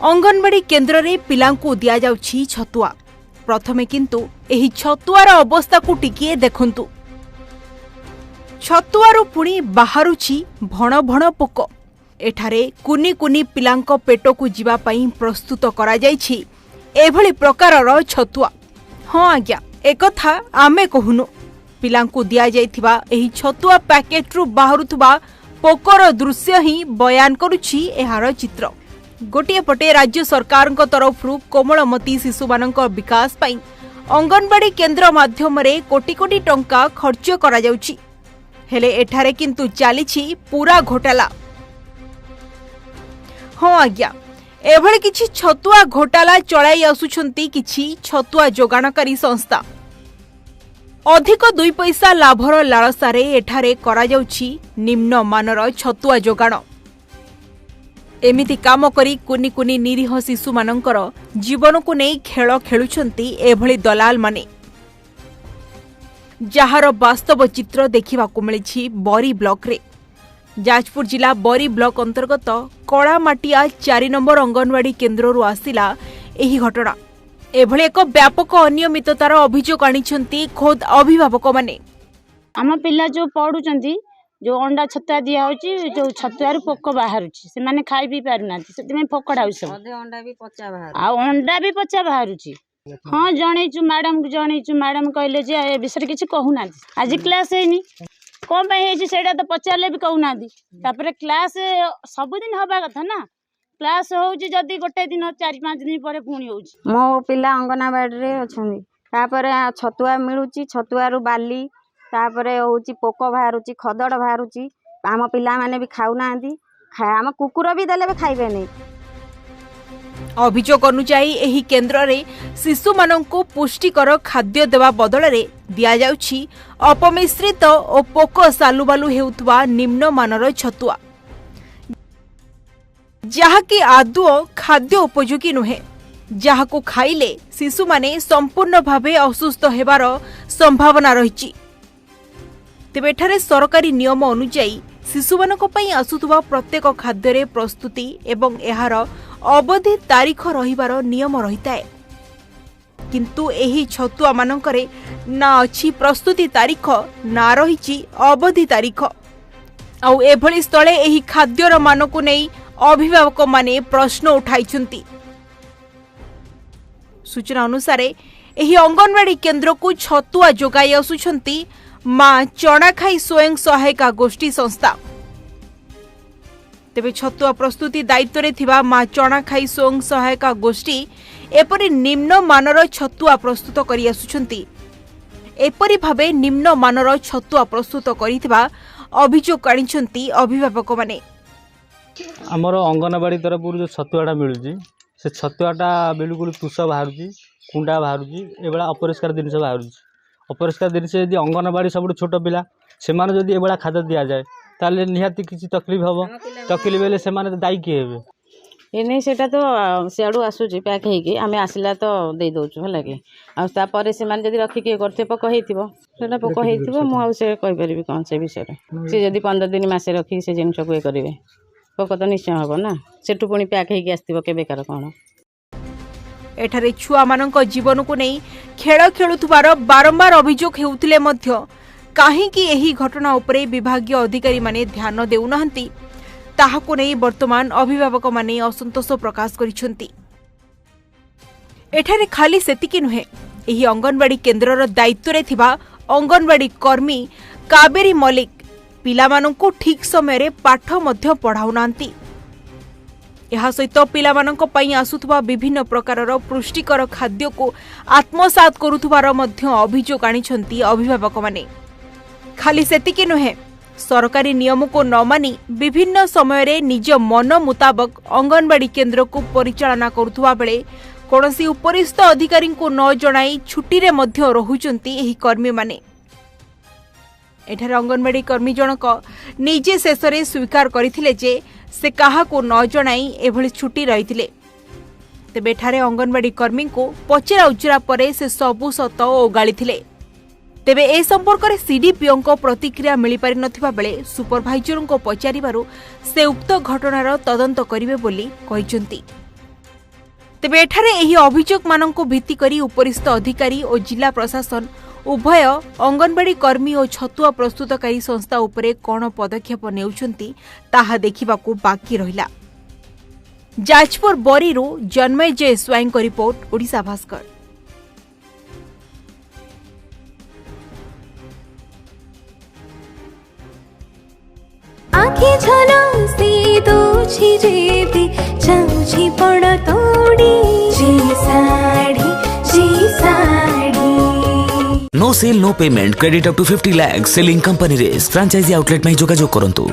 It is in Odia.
ଅଙ୍ଗନବାଡି କେନ୍ଦ୍ରରେ ପିଲାଙ୍କୁ ଦିଆଯାଉଛି ଛତୁଆ। ପ୍ରଥମେ କିନ୍ତୁ ଏହି ଛତୁଆର ଅବସ୍ଥାକୁ ଟିକିଏ ଦେଖନ୍ତୁ। ଛତୁଆରୁ ପୁଣି ବାହାରୁଛି ଭଣ ଭଣ ପୋକ। ଏଠାରେ କୁନି କୁନି ପିଲାଙ୍କ ପେଟକୁ ଯିବା ପାଇଁ ପ୍ରସ୍ତୁତ କରାଯାଇଛି ଏଭଳି ପ୍ରକାରର ଛତୁଆ। ହଁ ଆଜ୍ଞା, ଏକଥା ଆମେ କହୁନୁ। ପିଲାଙ୍କୁ ଦିଆଯାଇଥିବା ଏହି ଛତୁଆ ପ୍ୟାକେଟରୁ ବାହାରୁଥିବା ପୋକର ଦୃଶ୍ୟ ହିଁ ବୟାନ କରୁଛି ଏହାର ଚିତ୍ର। ଗୋଟିଏ ପଟେ ରାଜ୍ୟ ସରକାରଙ୍କ ତରଫରୁ କୋମଳମତି ଶିଶୁମାନଙ୍କ ବିକାଶ ପାଇଁ ଅଙ୍ଗନବାଡି କେନ୍ଦ୍ର ମାଧ୍ୟମରେ କୋଟି କୋଟି ଟଙ୍କା ଖର୍ଚ୍ଚ କରାଯାଉଛି, ହେଲେ ଏଠାରେ କିନ୍ତୁ ଚାଲିଛି ପୁରା ଘୋଟାଲା। ହଁ ଆଜ୍ଞା, ଏଭଳି କିଛି ଛତୁଆ ଘୋଟାଲା ଚଳାଇ ଆସୁଛନ୍ତି କିଛି ଛତୁଆ ଯୋଗାଣକାରୀ ସଂସ୍ଥା। ଅଧିକ ଦୁଇ ପଇସା ଲାଭର ଲାଳସାରେ ଏଠାରେ କରାଯାଉଛି ନିମ୍ନମାନର ଛତୁଆ ଯୋଗାଣ। ଏମିତି କାମ କରି କୁନି କୁନି ନିରୀହ ଶିଶୁମାନଙ୍କର ଜୀବନକୁ ନେଇ ଖେଳ ଖେଳୁଛନ୍ତି ଏଭଳି ଦଲାଲମାନେ, ଯାହାର ବାସ୍ତବ ଚିତ୍ର ଦେଖିବାକୁ ମିଳିଛି ବରୀ ବ୍ଲକରେ। ଯାଜପୁର ଜିଲ୍ଲା ବରୀ ବ୍ଲକ ଅନ୍ତର୍ଗତ କଳାମାଟିଆ 4 ନମ୍ବର ଅଙ୍ଗନବାଡି କେନ୍ଦ୍ରରୁ ଆସିଲା ଏହି ଘଟଣା। ଏଭଳି ଏକ ବ୍ୟାପକ ଅନିୟମିତତାର ଅଭିଯୋଗ ଆଣିଛନ୍ତି ଖୋଦ୍ ଅଭିଭାବକମାନେ। ଆମ ପିଲା ଯେଉଁ ପଢ଼ୁଛନ୍ତି, ଯେଉଁ ଅଣ୍ଡା ଛତୁଆ ଦିଆହେଉଛି, ଯେଉଁ ଛତୁଆରୁ ପୋକ ବାହାରୁଛି, ସେମାନେ ଖାଇ ପିଇ ପାରୁନାହାନ୍ତି। ସେଥିପାଇଁ ଫୋକଡ଼ା ହେଉଛି ସବୁ। ଅଧେ ଅଣ୍ଡା ବି ପଚା ବାହାରୁ ଆଉ ଅଣ୍ଡା ବି ପଚା ବାହାରୁଛି। ହଁ, ଜଣେଇଛୁ, ମ୍ୟାଡ଼ାମକୁ ଜଣେଇଛୁ। ମ୍ୟାଡ଼ାମ କହିଲେ ଯେ ଏ ବିଷୟରେ କିଛି କହୁନାହାନ୍ତି। ଆଜି କ୍ଲାସ୍ ହେଇନି, କ'ଣ ପାଇଁ ହେଇଛି ସେଇଟା ତ ପଚାରିଲେ ବି କହୁନାହାନ୍ତି। ତାପରେ କ୍ଲାସ୍ ସବୁଦିନ ହେବା କଥା ନା। କ୍ଲାସ୍ ହେଉଛି ଯଦି ଗୋଟେ ଦିନ, 4-5 ଦିନ ପରେ ପୁଣି ହେଉଛି। ମୋ ପିଲା ଅଙ୍ଗନବାଡ଼ିରେ ଅଛନ୍ତି। ତାପରେ ଛତୁଆ ମିଳୁଛି, ଛତୁଆରୁ ବାଲି, ତାପରେ ହେଉଛି ପୋକ ବାହାରୁଛି, ଖଦଡ଼ ବାହାରୁଛି। ଆମ ପିଲାମାନେ ବି ଖାଉନାହାନ୍ତି। ଆମ କୁକୁର ବି ଦେଲେ ବି ଖାଇବେନି। ଅଭିଯୋଗ ଅନୁଯାୟୀ, ଏହି କେନ୍ଦ୍ରରେ ଶିଶୁମାନଙ୍କୁ ପୁଷ୍ଟିକର ଖାଦ୍ୟ ଦେବା ବଦଳରେ ଦିଆଯାଉଛି ଅପମିଶ୍ରିତ ଓ ପୋକ ସାଲୁବାଲୁ ହେଉଥିବା ନିମ୍ନମାନର ଛତୁଆ, ଯାହାକି ଆଦୌ ଖାଦ୍ୟ ଉପଯୋଗୀ ନୁହେଁ, ଯାହାକୁ ଖାଇଲେ ଶିଶୁମାନେ ସମ୍ପୂର୍ଣ୍ଣ ଭାବେ ଅସୁସ୍ଥ ହେବାର ସମ୍ଭାବନା ରହିଛି। ତେବେ ଏଠାରେ ସରକାରୀ ନିୟମ ଅନୁଯାୟୀ ଶିଶୁମାନଙ୍କ ପାଇଁ ଆସୁଥିବା ପ୍ରତ୍ୟେକ ଖାଦ୍ୟରେ ପ୍ରସ୍ତୁତି ଏବଂ ଏହାର ଅବଧି ତାରିଖ ରହିବାର ନିୟମ ରହିଥାଏ। କିନ୍ତୁ ଏହି ଛତୁଆମାନଙ୍କରେ ନା ଅଛି ପ୍ରସ୍ତୁତି ତାରିଖ, ନା ରହିଛି ଅବଧି ତାରିଖ। ଆଉ ଏଭଳି ସ୍ଥଳେ ଏହି ଖାଦ୍ୟର ମାନକୁ ନେଇ ଅଭିଭାବକମାନେ ପ୍ରଶ୍ନ ଉଠାଇଛନ୍ତି। ସୂଚନା ଅନୁସାରେ, ଏହି ଅଙ୍ଗନବାଡି କେନ୍ଦ୍ରକୁ ଛତୁଆ ଯୋଗାଇ ଆସୁଛନ୍ତି ମା ଚଣାଖାଇ ସ୍ୱୟଂ ସହାୟିକା ଗୋଷ୍ଠୀ ସଂସ୍ଥା। ତେବେ ଛତୁଆ ପ୍ରସ୍ତୁତି ଦାୟିତ୍ୱରେ ଥିବା ମା ଚଣାଖାଇ ସ୍ୱୟଂ ସହାୟିକା ଗୋଷ୍ଠୀ ଏପରି ନିମ୍ନମାନର ଛତୁଆ ପ୍ରସ୍ତୁତ କରି ଆସୁଛନ୍ତି। ଏପରି ଭାବେ ନିମ୍ନମାନର ଛତୁଆ ପ୍ରସ୍ତୁତ କରିଥିବା ଅଭିଯୋଗ ଆଣିଛନ୍ତି ଅଭିଭାବକମାନେ। ଆମର ଅଙ୍ଗନବାଡ଼ି ତରଫରୁ ଯେଉଁ ଛତୁଆଟା ମିଳୁଛି, ସେ ଛତୁଆଟା ବିଲକୁଲ ତୁଷ ବାହାରୁଛି, କୁଣ୍ଡା ବାହାରୁଛି, ଏଭଳିଆ ଅପରିଷ୍କାର ଜିନିଷ ବାହାରୁଛି। ଅପରିଷ୍କାର ଜିନିଷ ଯଦି ଅଙ୍ଗନବାଡ଼ି ସବୁଠୁ ଛୋଟ ପିଲା, ସେମାନେ ଯଦି ଏଭଳିଆ ଖାଦ୍ୟ ଦିଆଯାଏ, ତାହେଲେ ନିହାତି କିଛି ତକଲିଫ ହେବ। ତକଲିଫ ହେଲେ ସେମାନେ ଦାୟୀ କିଏ ହେବେ? ଏ ନେଇ ସେଇଟା ତ ସିଆଡ଼ୁ ଆସୁଛି ପ୍ୟାକ୍ ହେଇକି, ଆମେ ଆସିଲା ତ ଦେଇ ଦେଉଛୁ, ହେଲା କି? ଆଉ ତାପରେ ସେମାନେ ଯଦି ରଖିକି ଇଏ କରୁଥିବେ, ପୋକ ହେଇଥିବ, ସେଇଟା ପୋକ ହେଇଥିବ। ମୁଁ ଆଉ ସେ କହିପାରିବି କ'ଣ ସେ ବିଷୟରେ? ସେ ଯଦି 15 ଦିନ, ମାସେ ରଖିକି ସେ ଜିନିଷକୁ ଇଏ କରିବେ, ପୋକ ତ ନିଶ୍ଚୟ ହେବ ନା। ସେଠୁ ପୁଣି ପ୍ୟାକ୍ ହେଇକି ଆସିଥିବ କେବେକାର କ'ଣ। ଏଠାରେ ଛୁଆମାନଙ୍କ ଜୀବନକୁ ନେଇ ଖେଳ ଖେଳୁଥିବାର ବାରମ୍ବାର ଅଭିଯୋଗ ହେଉଥିଲେ ମଧ୍ୟ କାହିଁକି ଏହି ଘଟଣା ଉପରେ ବିଭାଗୀୟ ଅଧିକାରୀମାନେ ଧ୍ୟାନ ଦେଉନାହାନ୍ତି, ତାହାକୁ ନେଇ ବର୍ତ୍ତମାନ ଅଭିଭାବକମାନେ ଅସନ୍ତୋଷ ପ୍ରକାଶ କରିଛନ୍ତି। ଏଠାରେ ଖାଲି ସେତିକି ନୁହେଁ, ଏହି ଅଙ୍ଗନବାଡି କେନ୍ଦ୍ରର ଦାୟିତ୍ୱରେ ଥିବା ଅଙ୍ଗନବାଡି କର୍ମୀ କାବେରୀ ମଲ୍ଲିକ ପିଲାମାନଙ୍କୁ ଠିକ୍ ସମୟରେ ପାଠ ମଧ୍ୟ ପଢ଼ାଉନାହାନ୍ତି। ଏହା ସହିତ ପିଲାମାନଙ୍କ ପାଇଁ ଆସୁଥିବା ବିଭିନ୍ନ ପ୍ରକାରର ପୁଷ୍ଟିକର ଖାଦ୍ୟକୁ ଆତ୍ମସାତ କରୁଥିବାର ମଧ୍ୟ ଅଭିଯୋଗ ଆଣିଛନ୍ତି ଅଭିଭାବକମାନେ। ଖାଲି ସେତିକି ନୁହେଁ, ସରକାରୀ ନିୟମକୁ ନ ମାନି ବିଭିନ୍ନ ସମୟରେ ନିଜ ମନ ମୁତାବକ ଅଙ୍ଗନବାଡି କେନ୍ଦ୍ରକୁ ପରିଚାଳନା କରୁଥିବା ବେଳେ କୌଣସି ଉପରିସ୍ଥ ଅଧିକାରୀଙ୍କୁ ନ ଜଣାଇ ଛୁଟିରେ ମଧ୍ୟ ରହୁଛନ୍ତି ଏହି କର୍ମୀମାନେ। ଏଠାରେ ଅଙ୍ଗନବାଡି କର୍ମୀ ଜଣକ ନିଜେ ଶେଷରେ ସ୍ୱୀକାର କରିଥିଲେ ଯେ ସେ କାହାକୁ ନ ଜଣାଇ ଏଭଳି ଛୁଟି ରହିଥିଲେ। ତେବେ ଏଠାରେ ଅଙ୍ଗନବାଡି କର୍ମୀଙ୍କୁ ପଚରା ଉଚରା ପରେ ସେ ସବୁ ସତ ଓଗାଳିଥିଲେ। ତେବେ ଏ ସମ୍ପର୍କରେ ସିଡିପିଓଙ୍କ ପ୍ରତିକ୍ରିୟା ମିଳିପାରିନଥିବା ବେଳେ ସୁପରଭାଇଜରଙ୍କୁ ପଚାରିବାରୁ ସେ ଉକ୍ତ ଘଟଣାର ତଦନ୍ତ କରିବେ ବୋଲି କହିଛନ୍ତି। ତେବେ ଏଠାରେ ଏହି ଅଭିଯୋଗମାନଙ୍କୁ ଭିତ୍ତି କରି ଉପରିସ୍ଥ ଅଧିକାରୀ ଓ ଜିଲ୍ଲା ପ୍ରଶାସନ ଉଭୟ ଅଙ୍ଗନବାଡ଼ି କର୍ମୀ ଓ ଛତୁଆ ପ୍ରସ୍ତୁତକାରୀ ସଂସ୍ଥା ଉପରେ କ'ଣ ପଦକ୍ଷେପ ନେଉଛନ୍ତି, ତାହା ଦେଖିବାକୁ ବାକି ରହିଲା। ଯାଜପୁର ବରୀରୁ ଜନ୍ମେଜୟ ସ୍ୱାଇଁଙ୍କ ରିପୋର୍ଟ, ଓଡ଼ିଶା ଭାସ୍କର। ଆଖି ଝଲସି ଦଉଛି ଯେବେ ଯାଉଛି ପଣ ତୋଡ଼ି ଯେ ଶାଢ଼ୀ ଯେ ଶାଢ଼ୀ। No sale, no payment. Credit up to 50 lakhs. Selling company race. Franchise outlet ପାଇଁ ଯୋଗାଯୋଗ କରନ୍ତୁ।